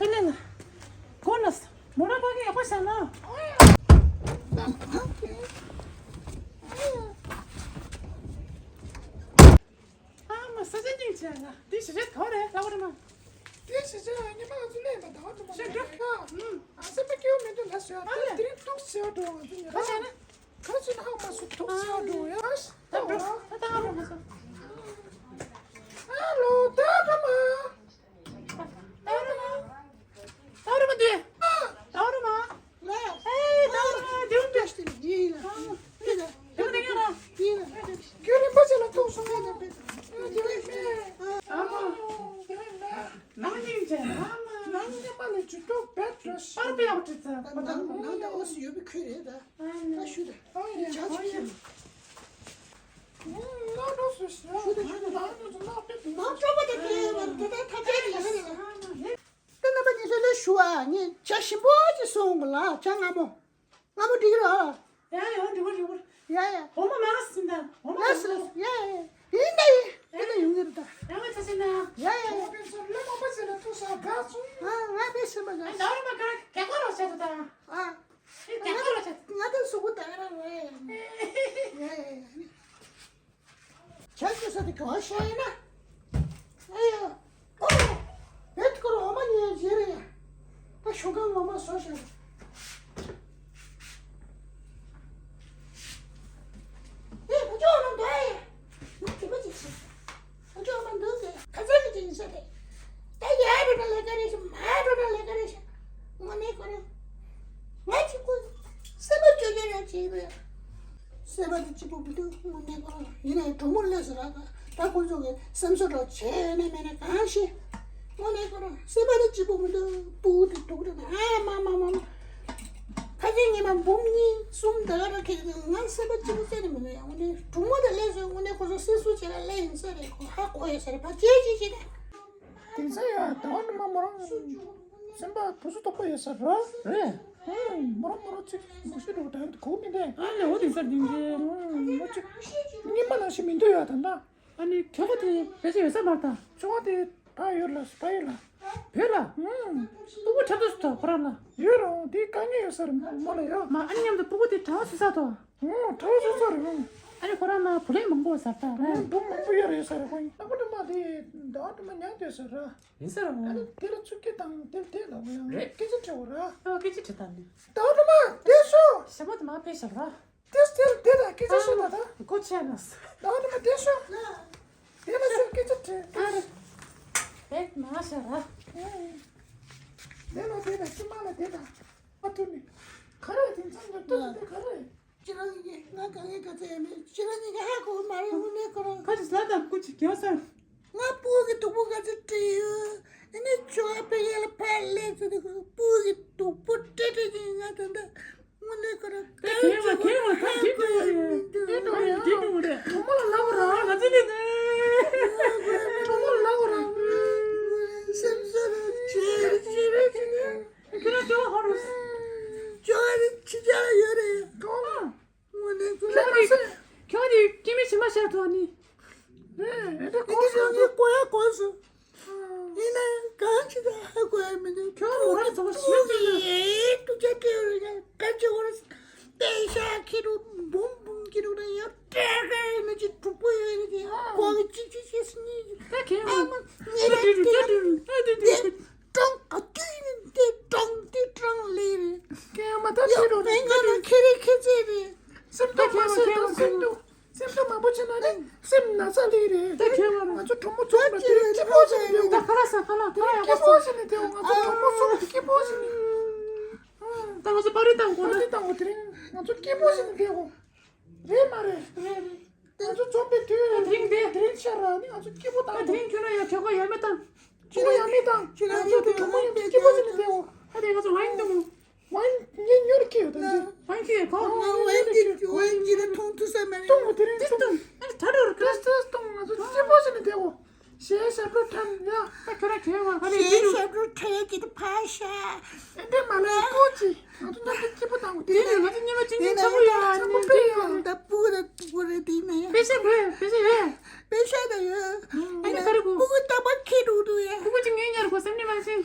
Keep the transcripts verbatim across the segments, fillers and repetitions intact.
ཨ་ལ་ལ། གོ་ལ་ས། མོ་ར་ཕ་གི་ཡག་པོ་བྱས་ན། ཨ་མ་ས་ཆ་སྙིང་རྗེ་ལ། འདི་ཞེ་ཆེ་ག་རེད་ལ་བ་རེད་མ། འདི་ཞེ་ཆེ་ལ་ཉི་མ་ང་ཚོ་ལས་ལ་ད་བ་དུ་མ་ཞེ་དྲག་ཨ་ཨ་སེམས་པ་སྐྱིད་པོ་མི་འདུག་ལ་ཟེར་ཨ་ལ། དེ་རིང་ཏོག་ཙམ་འགྲོ་ང་ཚོ་ཉལ་ག་བྱས་ན། ག་ཅི་ན་ཧ་མ་སུ་ཐུག་ས་འགྲོ་ཡ། ད་འགྲོ་ད་ད་འགྲོ་མ་སོང་། ཨ་ལོ་ད་ད་མ། ད་རུ་མ། ད་རུ་མ་དེ། ད་རུ་མ། ལ། ཨེ་ད་རུ་མ་དེ་འུ་དེ། ཡིན་ལ། ཡིན་ལ། དེ་འུ་དེ་ཡིན་ལ། ཡིན་ལ། རྒྱུ་རིན་པོ་ཆེ་ལ་ཐུག་སོང་ཡིན་ལ་པེ། ཨ་མ། ནང་ཉིན་ཅན་ཨ་མ། ནང་ཉིན་པ་ལ་ཇུ་ཏོ་བེད་རོ་ཤི། པར་པེ་ཡག་ཏི་ཙ། ནང་ནང་ད་འོ་སི་ཡོད་པའི་ཁུལ་རེད་ད། ཨ་ཞུ་ད། ཨ་ཡ། ཇ་ཅིག་ཁྱེར། ང་ནོ་སུ་ཤི། ཞུ་ད་ཞུ་ད། ང་ནོ་སུ་ནོ་པེ། ང་ཅོ་པ་ད་ཁྱེར་བ་ད་ད་ཐ་ཅེ་རེད་ལ་རེད་ལ། ད་རྣམ་པ་གཉིས་ལྷོད་ལྷོད་ཞུ་ཨ། ངས་ཇ་ཞིམ་པོ་ཅིག་བཟོ་འོང་གི་ལ། ཇ་མངར་མོ། མངར་མོ་འགྲིག་གི་རེད་ཨ། ཡ་ཡ་འགྲིག་གི་འགྲིག་གི། ཡ་ཡ། འོ་མ་མང་སྲིད་ད། འོ་མ་ལ་སི་ལ་སི། ཡ་ཡ་ཡ། ཡིན་ད་ཡིན། ཡིན་ད་ཡོང་གི་རེད་ད། ཡ་ང་ཆ་ཤེས་ན། ཡ་ཡ་ཡ། འོ་དེ་ཚོ་ལས་མང་པོ་ཟེར་ན་ཐུག་ས་དགའ་སོང་། ཨ་ང་དཔེ་སེམས་པ་དགའ། ཨ་ད་འོ་མ་ག་ར་རྒྱ་གར་རོ་བྱས་ད་ད། ཨ། ཨེ་རྒྱ་གར་རོ་བྱས། ང་ད་སུ་གུ་ད་ར་རེད། ཡ་ཡ་ཡ། ཇ་བཅུ་ས་དེ་ག་བ་ཤ་ཡིན་ན། ཨེ་ཡ། ཨོ། བེད་ཀོར་འོ་མ་ཉོས་བྱེད་རེད་ཡ། ད་ཞོགས་ཀ་ངོ་མ་བཟོ་ཤ་རེད། ཨེ་ཕ་ཅོག་ནང་འདུག་ཨེ། ང་དེ་མ་ཅིག་ཤེས། ཨ་ཅོ་མ་འདུག་གས། ཁ་ཚ་གི་ཅིག་ཡིན་ས་རེད། ད་ཡར་འགྲོ་ན་ལས་ཀ་རེད་ཤག་མར་འགྲོ་ན་ལས་ཀ་རེད་ཤག་དངོས་གནས་ཁོ་རང་། ང་གཅིག་པུ་སེམས་པ་སྐྱོ་སྐྱོ་རང་བྱེད་ཡོད། སེམས་པ་དེ་སྐྱིད་པོ་མི་འདུག་དངོས་གནས་ཁོ་རང་ཡིན་ནའི་གྲོགས་མོར་སླེབས་སོང་ར། ད་ད་ཁོ་ཚོ་གི་སེམས་གསོ་འདྲ་བྱས་ཡོད་ན་མེད་ན་གང་ཤེས། དངོས་གནས་ཁོ་རང་སེམས་པ་དེ་སྐྱིད་པོ་མི་འདུག་སྤུ་གུ་དེ་སྡུག་རེད་ན་ཨ་མ་མ་མ་མ། ཁ་ཆེ་ཉི་མ་འབུམ་གཉིས་གསུམ་ད་ག་རང་ཁེལ་ང་སེམས་པ་སྐྱིད་པོ་རྩ་ནས་མི་འདུག་ཡ། དངོས་གནས་གྲོགས་མོ་དེ་སླེབས་སོང་། དངོས་གནས་ཁོ་ཚོ་སེམས་གསོ་བྱེད་ལ་སླེབས་ཡིན་ས་རེད། ཁོ་ཧ་གོ་ཡོད་ས་རེད། ཕ་ཅེ་ཅེ་ཅེ་ན། དེང་སང་ཡ་ད་བ་ནི་མ་མོ་རང་སེམས་པ་བུ་སུ་དོག་པོ་ཡོད་ས་རེད། རེད། ཧུམ་མོ་རང་མོ་རང་ཅིག་མུ་ཤི་འགྲོ་ད་ཡོད་གོ་མི་འདས། ཨ་ནི་འོ་དེང་སང་དེང་གི་མོ་ཅིག་ཉི་མ་ནང་བཞིན་མི་འདུག་ཡ་ད་ད། ཨ་ནི་ཁྱོ་ག་དེ་ཕལ་ཆེར་ཡོད་ས་མ་རེད་ད། ཁྱོ་ག་དེ་ཕ་ཡུལ་ལ་ཕ་ཡུལ་ལ། བོད་ལ། ཧུམ། སྤུ་གུ་ཁྲབ་ཏོ་སུ་ཐོག་ཁོ་རང་ལ། ཡོད་རུང་དེ་དཀའ་ངལ་ཡོད་ས་རེད་མོ་ལ་ཡ། མ་ཨ་ནི་མཉམ་དུ་སྤུ་གུ་དེ་གྲྭ་བ་སུ་ས་ཐོག་ཧུམ་གྲྭ་བ་སུ་ས་རེད་ཧུམ། ཨ་ནི་ཁོ་རང་ལ་བུ་ལོན་མང་པོ་ཟ་ད་རེད། ཧུམ་འབུམ་མང་པོ་ཡོད་རེད་ས་རེད་ཁོ། ཨ་ཁོ་ནི་མ་དེ་ཟླ་བ་དུ་མ་ཉལ་སྡོད་ས་ར། ཡིན་ས་རེད་ཨ་ནི་ཧུམ། དེ་ལ་ཚུར་སྐྱེལ་དང་དེ་ལ་དེ་ལ་ཡང་རེད། སྐད་ཆ་དྲི་བ་ར། ཨ་སྐད་ཆ་དྲི་ད་ནི། ཟླ་བ་དུ་མ་དེ་སུ། ཞྭ་མོ་དུ་མ་ཕེབས་ཤག་ར། དེ་དེ་དེ་ལ་སྐད་ཆ་བཤད་ད་ད། སྒོ་ཕྱེ་ན། ད་འོ་དེ་མ་དེ་ཤོག་དེ་ལ་ཤོག་སྐད་ཆ་དྲིས། ཨ་རེ། ཧེ་མ་ཤ་ར། དེ་ལ་དེ་དང་ཕྱི་མ་ལ་དེ་དང་། ཨ་ཐུ་ནི། ག་རེ་དེ་མཚམས་ལ་ལྟོས་དེ་ག་རེ། ཁྱེད་རང་གཉིས་ང་ག་ངའི་ག་ཚད་ཡ་མེད། ཁྱེད་རང་གཉིས་ཀ་ཧ་གོ་མ་རེད། དངོས་གནས་ཁོ་རང་། ཁ་ཅིག་ཟ་དང་ཁུ་ཅིག་གྱོན་ས། ང་སྤུ་གུ་གི་སྡུག་པོ་ག་ཚོད་སྤྲད་ཡོད། ཨ་ནི་ཇོ་བོ་ཕ་གི་ལ་ཕར་སླེབས་ཚེ་དེ་སྤུ་གུ་གི་སྡུག་པོ་སྤྲད་སྤྲད་ཀྱིན་ང་ད་ལྟ་དངོས་གནས་ཁོ་རང་དེ་གང་གལ་བ་གལ་བ་ཧ་གོ་ཡ་མི་འདུག་དེ་འགྲོ་རེད་དེ་འགྲོ་རེད། གྲོགས་མོ་ལ་ལབ་ར་ང་ཚོ་ནི་ནི། གྲོགས་མོ་ལ་ལབ་ར། སེམས་གསོ་ར་བྱེད་རེ་བྱེད་རེ་བྱེད་རེ། ཁྱོད་རང་ལྟེ་བ་ཧོ་རུ། ཇོ་བོ་ཕ་གི་ཕྱི་རྒྱལ་ཡོད་རེད། གང་ལ། དངོས་གནས་ཁོ་ཁྱོད་རང་ནི་ཁྱོད་ནི་སྐྱེ་མི་ཕྱི་མ་ཤར་ཐུབ་ནི། རེད་རེད། ཨེ་འདྲ་གོ་སོང་ངས་གོ་ཡ་གོ་སོང་། ཡིན་ནའི་གང་ཅི་ད་ཧ་གོ་ཡ་མི་འདུག་ཁྱོད་རང་ཚོ་ཞིབ་ཅིག་ལ། ཨེ་ཏུ་ཅག་སྤྲེའུ་རེད་ཡ། ག་ཅི་གོ་ར་པེ་ཤ་ཁྱི་རུ་འབུམ་འབུམ་ཁྱི་རུ་ན་ཡ་སྤྲེལ་ག་ཡ་ན་ཅི་དྲུག་པོ་ཡོད་རེད་ཡ། གོ་གི་གཅིག་གཅིག་བཤད་སོང་ནི། ད་ཁྱེད་ཨ་མ་ངས་ད་ད་ད་ད་ད་ད། ཀྲང་ག་དུས་ནི་དེ་ཀྲང་དེ་ཀྲང་ལེ་རེད། ཀྱེ་མ་ད་ཡ་ཁྱེད་རོ་མེ་ང་ནི་ཁེ་རེ་ཁེ་ཚེ་རེད། སེམས་ཏོག་མ་སེམས་ཏོག་སེམས་ཏོག་སེམས་ཏོག་མང་པོ་བྱས་ན་ནི་སེམས་ན་ཚ་ལེ་རེད། ད་ཁྱེད་མ་ང་ཚོ་གྲོགས་མོ་ཚོགས་ན་དེ་རིང་སྐྱིད་པོ་ཞིག་ནི་དེ་འོ། ད་ཁ་ལག་ཟ་ཁ་ལག་ཁ་ལག་ཡག་པོ་སྐྱིད་པོ་ཟ། ཞིག་ནི་དེ་འོ། ང་ཚོ་གྲོགས་མོ་ཚོགས་ནི་སྐྱིད་པོ་ཞིག་ནི། ད་ང་ཚོ་པར་རིས་བཏང་དགོས་པར་རིས་ན། བཏང་དགོས། དེ་རིང་ང་ཚོ་སྐྱིད་པོ་ཞིག་ནི་དེ་འོ། རེད་མ་རེད། རེད་རེད། ང་ཚོ་འཛོམས་པའི་དུས། ད་དེ་རིང་དེ། དེ་རིང་ཤར་ར་ནི་ང་ཚོ་སྐྱིད་པོ་ད་བཏང་དེ་རིང་ཁྱོད་རང་ཡང་གྲོད་ཁོག་ཡ་མེད་བཏང་། ཁྱོད་རང་ཡ་མེད་བཏང་། ཁྱོད་རང་ང་ཚོ་དེ་གྲོགས་མོ་ཡིན་པའི་སྐྱིད་པོ་ཟེར་ནས་བསྡད་འོ། ད་དེ་ང་ཚོ་ཝའིན་འཐུང་། ཝའིན་ངས་ཉོ་ར་ཁྱེར་ཡོད་ད་འདི། ཝའིན་ཁྱེར་གོ་ང་ཝའིན་འདི་ཝའིན་འདི་ལ་འཐུང་ཐུབ་ས་མ་རེད། འཐུང་དགོས། དེ་རིང་འཐུང་། ཨ་ད་འགྲོ་ར་ཀ་ལ་སི་ཊར་འཐུང་། ང་ཚོ་སྐྱིད་པོ་ཟེར་ནས་བསྡད་འོ། གཞས་ཞབས་བྲོ་འཁྲབ་ཡ། ད་ཁྱོད་རང་གྱོན་བ་ག་ལས། གཞས་ཞབས་བྲོ་འཁྲབ་ཡ་ཅིག་ད་ཕ་ཤ། ཨེ་འདྲ་མ་ལ་ཡ་ཀོ་ཅི། ང་ཚོ་མཉམ་དུ་སྐྱིད་པོ་བཏང་དགོས། དེ་ནས་ང་ཚོ་མཉམ་དུ་ཅིག་ཅིག་འཁྲབ་དགོས་ཡ། ཚང་མ་དཔེ་ཡོད་ད། སྤུ་གུ་ད་སྤུ་གུ་རེད་དེ་ནས་ཡ། པེ་ཤ་དགོས། པེ་ཤ་ཡོད། པེ་ཤ་ད་ཡོད། ཨ་ནི་ག་རེ་དགོས། སྤུ་གུ་ད་པ་ཁེ་འགྲོ་འདུག་ཡ། སྤུ་གུ་ཅིག་ངས་ཉར་དགོས་བསམ་ནི་མ་ཤེས།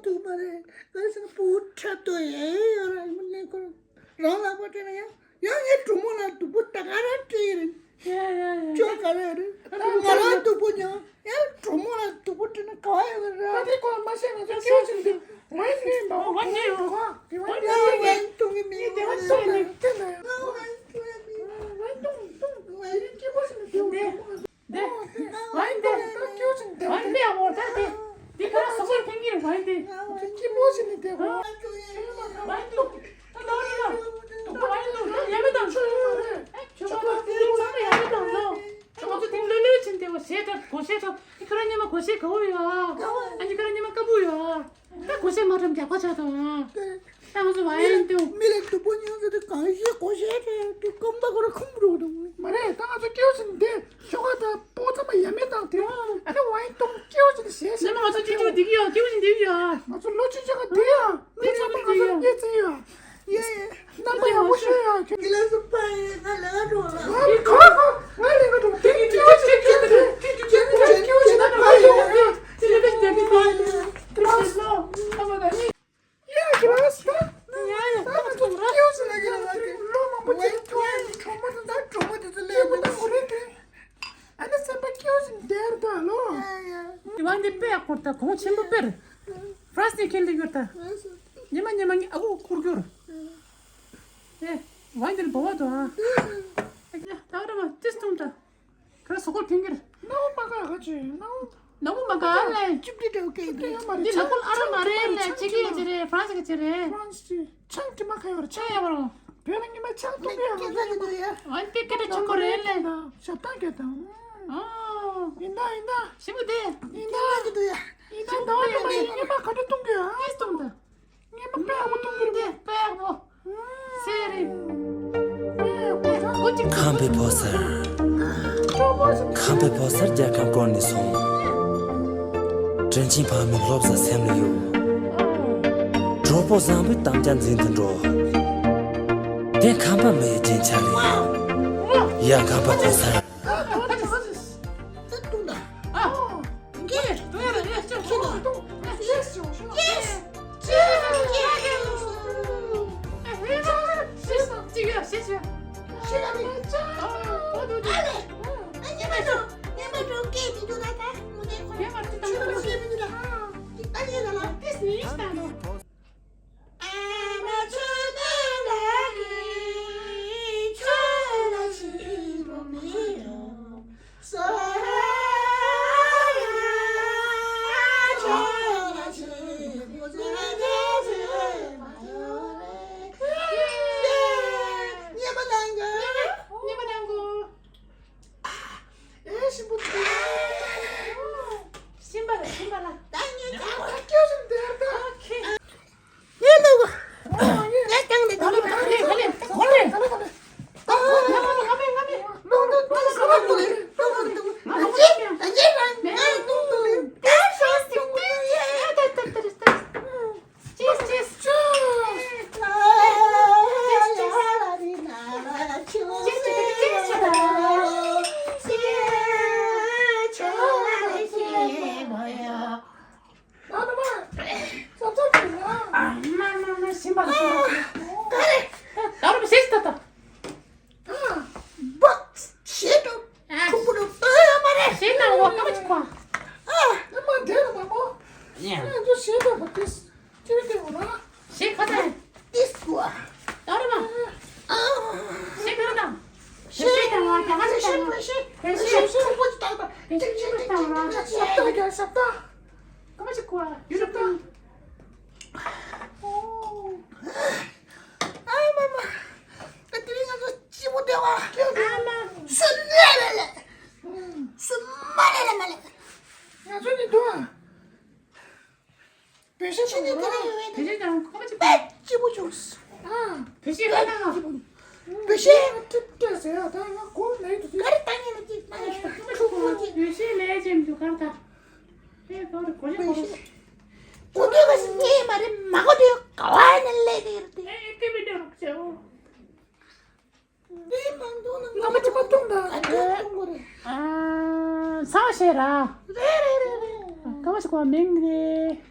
ཐུག་མ་རེད། ག་རེ་ཟེར་ན་སྤུ་གུ་ཕྲག་དོག་ཡེ་ཡོད་ར་ཡིན་ནས་ཁོ་རང་ལག་པ་སྤྲད་ན་ཡང་ཡང་ངའི་གྲོགས་མོ་ལ་སྡུག་པོ་ད་ག་རང་སྤྲད་ཡིན། ཡ་ཡ་ཡ། ཅོ་ག་རེ་རེད། ང་རང་སྡུག་པོ་མྱངས་ཡང་གྲོགས་མོ་ལ་སྡུག་པོ་སྤྲད་ན་ག་བ་ཡོད་ར། ད་དེ་ཁོ་མ་ཤེས་ང་ཚོ་སྐྱོ་ཆེན་དུ་ཝའིན་ནས་མ་ཝའིན་ནས་ཡོད་ཁོ་དེ་ཝའིན་ནས་ཝའིན་འཐུང་གི་མི་ཡོད་ར། ཝའིན་འཐུང་གི་མི་ཝའིན་འཐུང་འཐུང་ཝའིན་སྐྱིད་པོ་ཞིག་ནས་དེ་འོ་དེ། དེ། ཝའིན་དེ། ད་སྐྱོ་ཆེན་དེ་ཝའིན་དེ་ཡང་འོ་ད་དེ། དེ་ཁ་ར་སོ་སོར་ཕན་གྱི་རེད་ཝའིན་དེ། སྐྱིད་པོ་ཞིག་ནས་དེ་གོ། ཝའིན་དུ། ད་ད་རེད་ད། དུ་ཝའིན་དུ་ད་ཡ་མེད་དང་ཆོ་ཡོད་མ་རེད། ཆོ་ག་དེ་ཚང་མ་ཡ་མེད་དང་ལོ། ཆོ་ག་ཚོ་དེང་ལོས་ལོས་ཕྱིན་དེ་བ་ཞེ་དྲག་གོ་ཞེ་དྲག་དེ་ཁ་ར་ཉི་མ་གོ་ཞེ་ག་བོ་ཡོད་ཨ། ཨ་ནི་ཁ་ར་ཉི་མ་དཀར་པོ་ཡོད་ཨ། ད་གོ་ཤེས་མ་ཐུབ་རྒྱག་པ་ཆགས་སོང་ཨ། ད་ང་ཚོ་བ་ཡན་ཏེ། མི་ལ་སྡུག་པོ་མྱོང་ཟེར་ཏེ་གང་ཤེས་གོ་ཤེས་རེད་དེ་ཁོམ་པ་ཁོ་ར་ཁུམ་འགྲོ་འདུག་མ་རེད་ད་ང་ཚོ་སྐྱེའུ་ཞིག་འདི་ཤོག་ཁ་དང་སྤོ་ཙམ་པ་ཡ་མེད་དང་དེ་ཨ་ནི་བ་ཡན་ཏོང་སྐྱེའུ་ཞིག་ཞེས་ཟེར་ནས་ང་ཚོ་སྐྱེ་རྒྱུ་འདི་གི་ཡོད་སྐྱེའུ་ཞིག་འདི་གི་ཡོད་ང་ཚོ་ལོ་ཆུང་ཆུང་ག་འདི་ཡ་འདི་ཙམ་པ་ང་ཚོ་སྐྱེ་ཚེ་ཡོད། ཡེ། རྣམ་པ་ཡག་པོ་ཤོད་ཡ་ཁྱོད། ངི་ལ་སུ་ཕ་ཡེ་ང་ལ་འགྲོ་ལ། ཨ་ཁ་ཁ་ང་ལ་ང་འགྲོ་དེ་གི་སྐྱེ་བོ་ཞིག་སྐྱེ་བོ་ཞིག་ན་ཕ་ཡོང་ཡ། དེ་ལས་དེ་དེ་ཕ་ཡོང་ཡ། དེ་ལས་དེ་ཨ་མ་ད་ནི། ཡ་ཁྱོད་ཨ་སི་ད། ཡ་ཡ་ད་ང་ཚོ་སྐྱེ་བོ་ཞིག་ན་གི་ལ་ང་གི་ལོ་མང་པོ་ཅིག་ཁྱོད་ཡ་གྲོགས་མོ་དང་ད་གྲོགས་མོ་དེ་ཚོ་ལས་མི་ད་འོ་རེད་དེ། ཨ་ནི་སེམས་པ་སྐྱེ་བོ་ཞིག་འདེར་ད་ལོ། ཡ་ཡ། དེ་བ་འདི་དཔེ་ཡག་པོ་ད་གོང་ཆེན་པོ་དཔེ་རེད། ཧྥ་རན་སི་ནས་ཁྱེར་ལེ་ཡོད་ད། ཉི་མ་ཉི་མ་ངས་ཨ་ཁུ་ཁུར་རྒྱུར། ཨེ། ཝའིན་འདིར་འབོ་བ་དོ་ཨ། ཨེ་ཡ་ད་ག་ར་མ་ཏིས་ཐུང་ད། ག་ར་སོ་ཁོར་ཕིང་གིར། ནའོ་མ་ག་ག་ཅི་ནའོ། ནའོ་མ་ག་ཨ་ལེ། ཅིབ་ཏི་ཏི་ཨོ་ཀེ་ཏི། འདི་ལ་ཁོ་ཨ་ར་མ་རེད་ལེ་ཅི་གི་ཅི་རེད་ཧྥ་རན་སི་གི་ཅི་རེད། ཧྥ་རན་སི་ཆང་དྲི་མ་ག་ཡོད་རེད་ཆང་ཡ་བ་རོ། བོད་ལ་ཉི་མ་ཆང་འཐུང་གི་ཡོད་མ་རེད། ཨ་ཏི་ཀེ་ཏི་ཆུང་གོ་རེད་ལེ། ཞབས་ཏང་གི་དང་། ཨོ། ཡིན་ད་ཡིན་ད། ཞིམ་པོ་དེ། ཡིན་ད། ཡིན་ད་ད་བ་ཉི་མ་ཉི་མ་ག་འདྲ་འཐུང་གི་ཡོད་ཨ། ཏིས་འཐུང་ད། ངས་མ་དཔེ་ཡག་པོ་གཏོང་གི་རེད། དཔེ་ཡག་པོ། སེ་རེད། ཁམས་པའི་ཕོ་གསར། ཁམས་པའི་ཕོ་གསར་རྒྱལ་ཁམས་བསྐོར་ནས་སོང་། དྲིན་ཆེན་ཕ་མའི་བློ་བཟང་སེམས་ལ་ཡོད། གྲོགས་པོ་བཟང་པོའི་དམ་བཅའ་འཛིན་དུ་འགྲོ། དེ་ཁམས་པ་མི་ཡི་རྒྱན་ཆ་རེད། ཡ་ཁམས་པ་ཕོ་གསར། ཤིམ་པ་ལ་ཤིམ་པ་ལ། ད་ངས་ཀྱང་ཁྱོད་ཤིམ་དེར་ད། ཨོ་ཁེ། ངས་ལོ་གོ། ངས་ཀྱང་ནས་ད་ལོ་ད་ལེ་ད་ལེ་གོ་ལེ། ད་ལེ་ད་ལེ། ད་ལེ་ད་ལེ། ང་མེད་ང་མེད། ལོ་ད་ད་ལེ་ད་ལེ། ད་ལེ་ད་ལེ། ད་ལེ་ད་ལེ། ད་ལེ་ད་ལེ། Cheers, cheers. Cheers, cheers. ཅི་སྟེ་འོ་ན། ཞེ་ཁ་ཏང་། ཏིས་ཀུ་ཨ། ད་ར་མ། ཨ། ཞེ་ཁ་ཏང་། ཞེ་ཏང་བ་ག་ག་ཞེ་ཏང་བ། ཞེ་ཞེ་ཞེ་ཁོ་ཅི་ཏང་ཏང་། ཞེ་ཞེ་ཏང་བ། ཞབས་ཏང་རྒྱ་ཞབས་ཏང་། ཀ་མ་ཅི་ཀུ་ཨ། ཡུ་རུ་ཏང་། ཨ་མ་མ། ཨ་དེ་རིང་ང་ཚོ་སྐྱིད་པོ་བསྡད་པ། ཨ་མ། སུ་ལས་ལས་ལས། སུ་མ་ལས་ལས་མ་ལས། ང་ཚོ་ནི་འདུག་ཨ། བེ་ཤ་དང་བེ་ཤ་དང་ཁོ་པ་ཅི་པ། སྐྱིད་པོ་བྱུང་། ཨ། བེ་ཤ་ལ་ན། བེ་ཤ་ལ་ཏིབ་ཏེ་ཟེར་ཡ་ད་ཡང་གོ་ནས་དུ་ཏིབ། ག་རེ་ཏང་ཡིན་ན་ཏིབ་ཏང་ཡིན་ན་ཁོ་པ་ཅི་གོ་ཅི། བེ་ཤ་ལས་ཅན་དུ་གར་ད། ཨེ་གོ་རེ་གོ་རེ་གོ་རེ། གོ་དུས་ག་ཞིག་ངས་མ་རེད་མ་གོ་དུས་ག་བ་ནས་ལས་ཏེ་ཡོད་དེ། ཨེ་ཨེ་ཀེ་བི་ཏེ་རོགས་བྱེད་འོ། ང་མ་ཅི་མ་གཏོང་ད། ཨ། ས་བ་ཤེས་ར། རེད་རེད་རེད་རེད། ཀ་བ་ཞིག་གོ་མིང་རེད།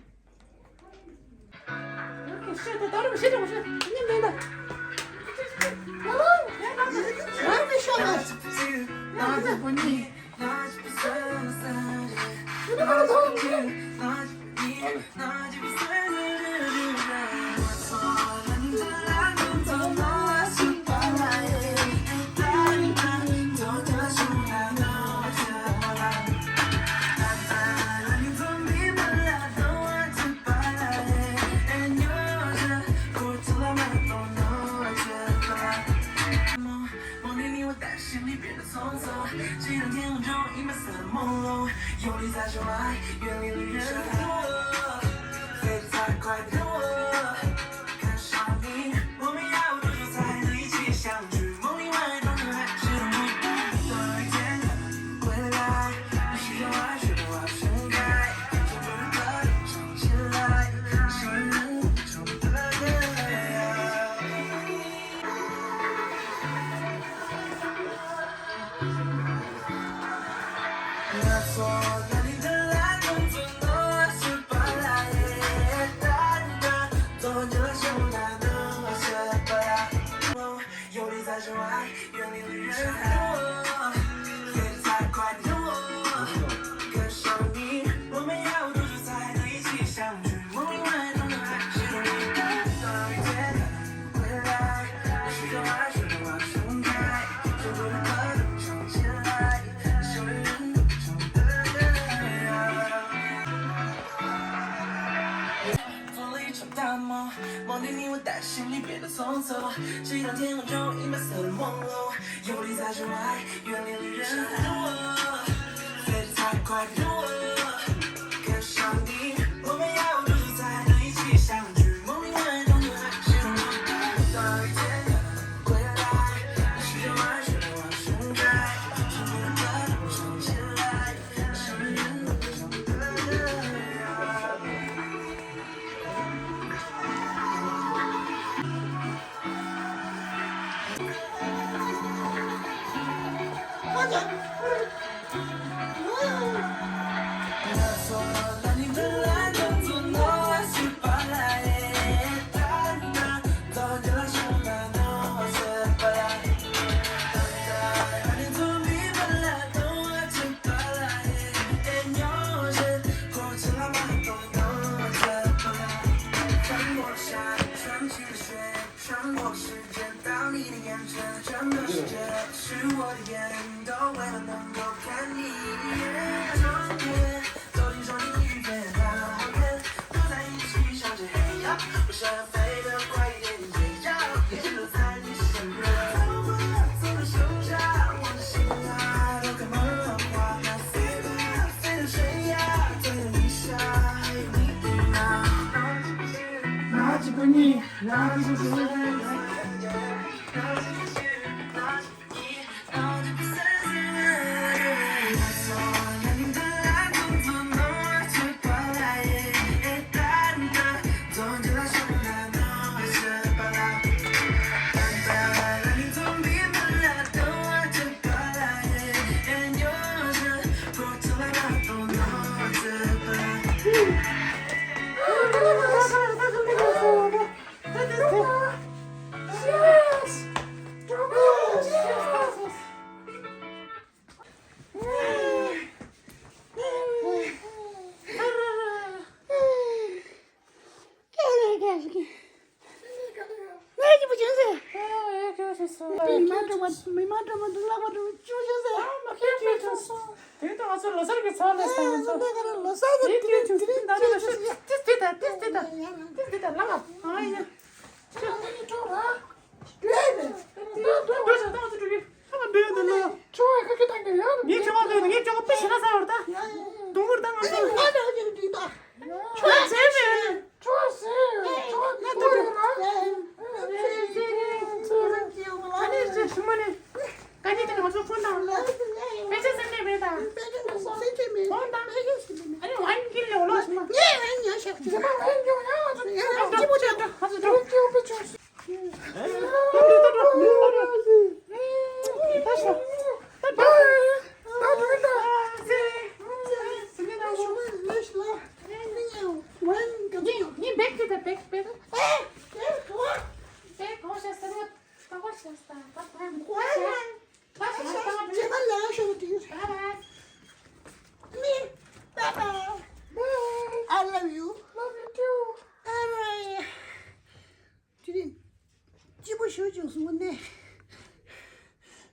Ni bek kita bek bek.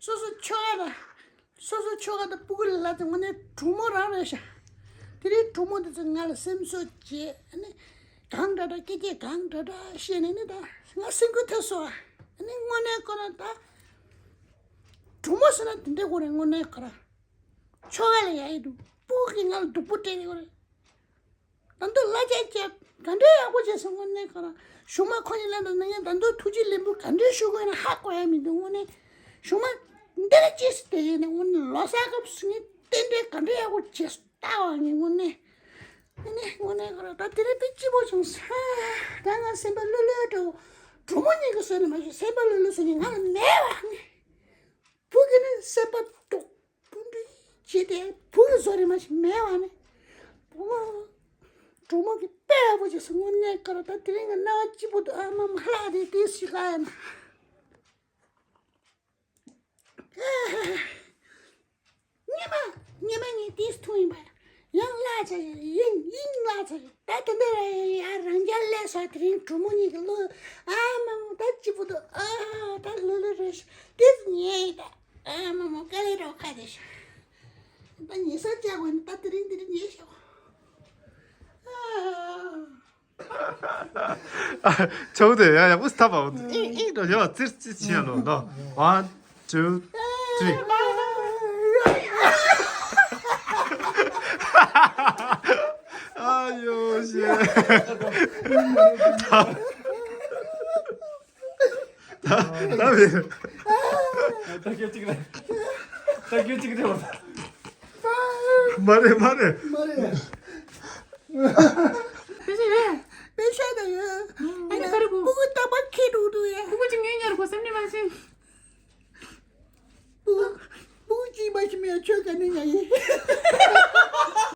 སོ་སོ་ཁྱོ་ག་ལ། སོ་སོ་ཁྱོ་ག་དང་སྤུ་གུ་ལ་ལབ་དེ་དངོས་གནས་གྲོགས་མོ་རང་རེད་ཤག་དེ་རིང་གྲོགས་མོ་དེ་ཚོ་ང་ལ་སེམས་གསོ་བྱས། ཨ་ནི་གང་འདྲ་འདྲ་སྐད་ཆ་གང་འདྲ་འདྲ་བཤད་ནས་ནི་ད་ང་སེམས་འགུལ་ཐེབས་སོང་། ཨ་ནི་དངོས་གནས་ཁོ་ན་ད་གྲོགས་མོ་ཟེར་ན་དེ་འདྲ་དགོས་རེད། དངོས་གནས་ཁོ་རང་ཁྱོ་ག་ལ་ཡ་ཡི་འདུག་སྤུ་གུ་གིས་ང་ལ་སྡུག་པོ་སྤྲད་ཀྱི་ཡོད་རེད། ད་དུང་གླ་ཆ་བཅད་ག་འདྲའི་ཡག་པོ་བྱས་སོང་། དངོས་གནས་ཁོ་རང་གཞུག་མ་ཁོ་གཉིས་ལ་འདི་ནང་ཡང་ད་དུང་ཐུགས་རྗེ་ལེགས་འབུལ་ག་འདྲའི་ཞུ་དགོས་ན་ཧ་གོ་ཡ་མི་འདུག་དངོས་གནས་གཞུག་མ་འདི་ལ་ཅེས་སུ་དེ་ཡིན་ན་དངོས་གནས་ལོ་གསར་སྐབས་སུ་ངས་རྟེན་འབྲེལ་ག་འདྲའི་ཡག་པོ་བྱས་སོང་ལྟ་བ་ངས་དངོས་གནས། དངོས་གནས་དངོས་གནས་ཁོ་རང་ད་དེ་རིང་དཔེ་སྐྱིད་པོ་བྱུང་སོང་། ད་ང་སེམས་པ་ལྷོད་ལྷོད་འདྲ་བོ། གྲོགས་མོ་གཉིས་ཀྱི་བཟོས་ནས་མ་ཞུ་སེམས་པ་ལྷོད་ལྷོད་བཟོས་ནས་ང་ལ་མེད་པ་ངས། བུ་གི་ནི་སེམས་པ་སྡུག་པོ་འདི་བྱེད་དེ་བུ་གི་བཟོ་རེ་མ་ཞིག་མེད་པ་ནི། བུ་མོ་གྲོགས་མོ་གི་དཔེ་ཡག་པོ་བྱས་སོང་། དངོས་གནས་ཁོ་རང་ད་དེ་རིང་གི་སྣང་བ་སྐྱིད་པོ་འདུག་ཨ་མ་མ་ལྷག་དེ་དེ་ཞིག་ལ་ཡིན་ན། ཉི་མ་ཉི་མ་ངས་དེ་ཐུང་ཡིན་པ། ཡང་བརླག་ཚར་ཡིན་ཡིན་བརླག་ཚར་ཡིན། ད་དེ་འདྲ་ཡ་རང་རྒྱལ་ལས་སོ། དེ་རིང་གྲོགས་མོ་གཉིས་ཀྱི་བློ་ཨ་མ་མོ་ད་སྐྱིད་པོ་འདུག་ཨ་ད་ལོ་ལོ་རེ་ཞིག་དེ་ཉེ་ཡིན་ད། ཨ་མ་མོ་དཀའ་ལས་རོགས་ཁ་དེ་ཤ། ད་ཉེ་ས་བཅག་དགོས་ནི་ད་དེ་རིང་དེ་རིང་ཉེ་ཤ། ཨ། ཆོག་དེ་ཡ་ཡག་པོ་སྟབས་པ་ཨིན་ཨིན་འགྲོ་ཡ་ཙིར་ཙིར་བྱེད་ཡ་ལོ་ནོ། One, two, three. ཨ་ཡོ་ཤེ། ད་ད་བེ། ད་སྐད་ཅིག་རེད། ད་སྐད་ཅིག་རེད་བ། མ་རེད་མ་རེད། མ་རེད། དེ་བཞིན་རེད། དཔེ་ཤ་ད་ཡོད། ཨ་ནི་ག་རེ་གོ། སྤུ་གུ་རྟག་པར་ཁེ་འགྲོ་འདུག་ཡ། སྤུ་གུ་ཅིག་ངས་ཉར་གོ་སེམས་ནས་མ་ཤེས། སྤུ་གུ་སྤུ་གུ་ཅིག་མ་ཤེས་མེད་ཁྱོད་ག་ནས་ཉར་ཡིན།